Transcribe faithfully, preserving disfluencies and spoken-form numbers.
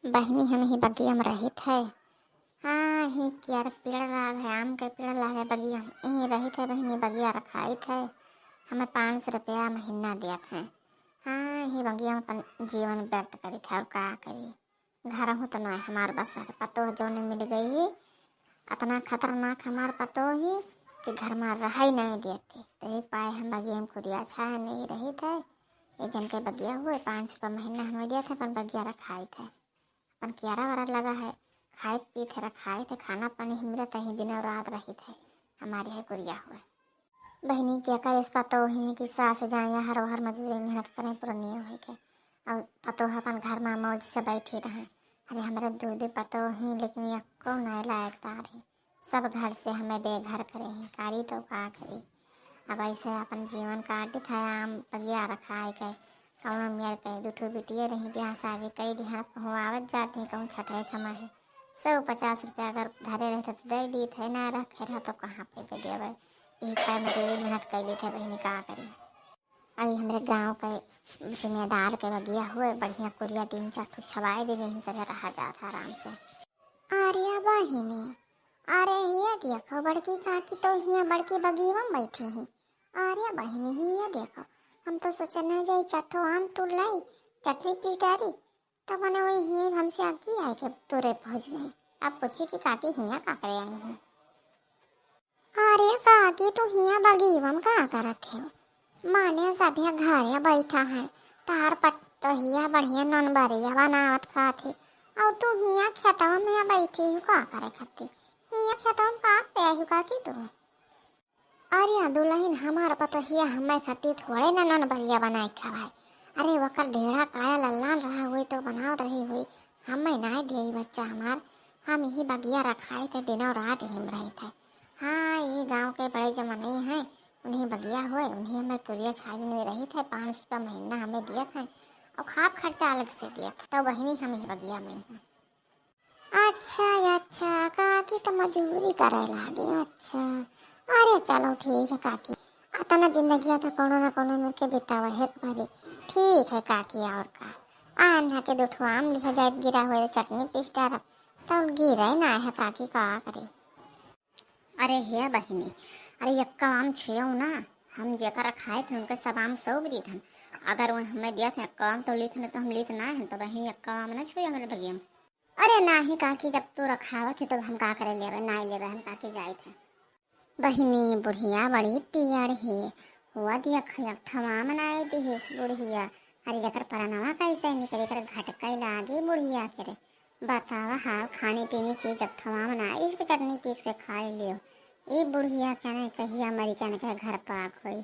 बहिनी, हम ही बगिया में रहित है। हाँ, ही कियार पेड़ लाग है, आम के पेड़ लाग है बगिया में। यहीं रहित है बहिनी, बगिया रखाइत है। हमें पाँच सौ रुपया महीना दियत है। हाँ, ही बगिया में अपन जीवन व्यर्थ करित है, और का करी? घरहूँ तो नाहीं हमार बसर, पतोह जौने मिल गई ही, अतना खतरनाक हमार पतोह ही कि घर में रहै नाहीं देती। तो यही पाए हम बगिया में कुरिया छाए नहीं रहित है। एक जन के बगिया हुए, पाँच सौ रुपया महीना हमें दियत है, अपन बगिया रखाइत है, अपन कियारा वारा लगा है, खाइत पीत है, रखाइत है, खाना पानी ही मिलत है, दिनों रात रहित है, हमारे है कुरिया हुए। बहिनी, के करे इस पतोह ही कि सास जाए हर वहर मजूरी मेहनत करें पुरनिया होई के, और पतोह अपन घर में मौज से बैठी रहें। अरे, हमरे दू दू पतोह ही, लेकिन यक्को नाय लायकदार ही। सब घर से हमें बेघर करे ही, कारी तो का करी। अब ऐसे अपन जीवन काटित है, आम बगिया रखाए के, कौनो मेर के दू ठो बिटिये रही, ब्याह शादी कई दिहन, कहूँ आवत जात ही, कहूँ छठे छमा ही। सौ पचास रुपया अगर धरे रहते तो दे दीत है, ना रखे रहा तो कहाँ पे दे देवे। यही पर मजूरी मेहनत कैली थे बहिनी, का करी। अभी हमरे गाँव के जिम्मेदार के बगिया हुए, बढ़िया कुरिया तीन चार ठो छवाए दे, यही सब रहा जात है आराम से। अरे बहिनी, अरे हिया देखो बड़की काकी तो हिया बड़की बगिया में बैठी ही। अरे बहिनी, हिया देखो, हम तो सोचे ना जाई चार ठो आम तोड़ लाई, चटनी पीस डारी, तब मने वही हिये हमसे आगे आए के तुरे पहुँच गए। अब पूछी कि काकी हिया का करे आई हैं? अरे काकी, तू हिया बगीवन का करत हो? माने सब हिया घरे बैठा है, तार पत तो हिया बढ़िया ननबरिया बनावत खात है, और तू हिया खेतवा में बैठी हो का करे खातिर? हिया खेतवा में का करे आई हो काकी तू? अरे दुलहिन, हमार पतोहिया हमें खातिर थोड़े न ननबरिया बनाए के खवाए। अरे वकर ढेड़ा काया लल्लान रहा हुई तो बनावत रही हुई, हमें नाय दिए बच्चा हमार। हम यही बगिया रखाइत है, दिनों रात यही में रहित है। हाँ, ये गाँव के बड़े जो मनई हैं, उन्हीं बगिया हुए, उन्हीं में कुरिया छाई में रहित है, पाँच सौ रुपया महीना हमें दियत है, और खाब खर्चा अलग से दियत है। तो बहिनी, हम यही बगिया में हैं। अच्छा, अच्छा, काकी तो मजूरी करे लागे, अच्छा। अरे चलो ठीक है काकी, अतना जिंदगिया तो कोनो ना कोनो मिलके बितावे है के परी। ठीक है काकी, और का। आ, अन्हा के दो ठो आम लिहा जाए, गिरा हुए चटनी पीस डारा, तो गिरे ना है काकी, का करे। अरे हे बहिनी, अरे यक्का आम छुयो ना, हम जेकर खाए थे उनके सब आम सौंप दी थन। अगर वो हमें दिया था यक्का आम तो ली थन, तो हम लीत ना है, तो बहिनी यक्का आम ना छुयो हमरे बगिया में। अरे नाही काकी, जब तू रखावत है तब हम का करे लेबे, नाही लेबे हम काकी, जाइत है। बहिनी, बुढ़िया बड़ी टियड़ है, हुआ दिया खयक ठमा मनाए दिहिस बुढ़िया। अरे एकर परनवा कैसे निकले, एकर घटकै लागे बुढ़िया के रे। बतावा हाल, खाने पीने चीज एक ठमा मनाए के चटनी पीस के खाए लियो। ई बुढ़िया के ने कहिया मरी के ने के घर पाक होई।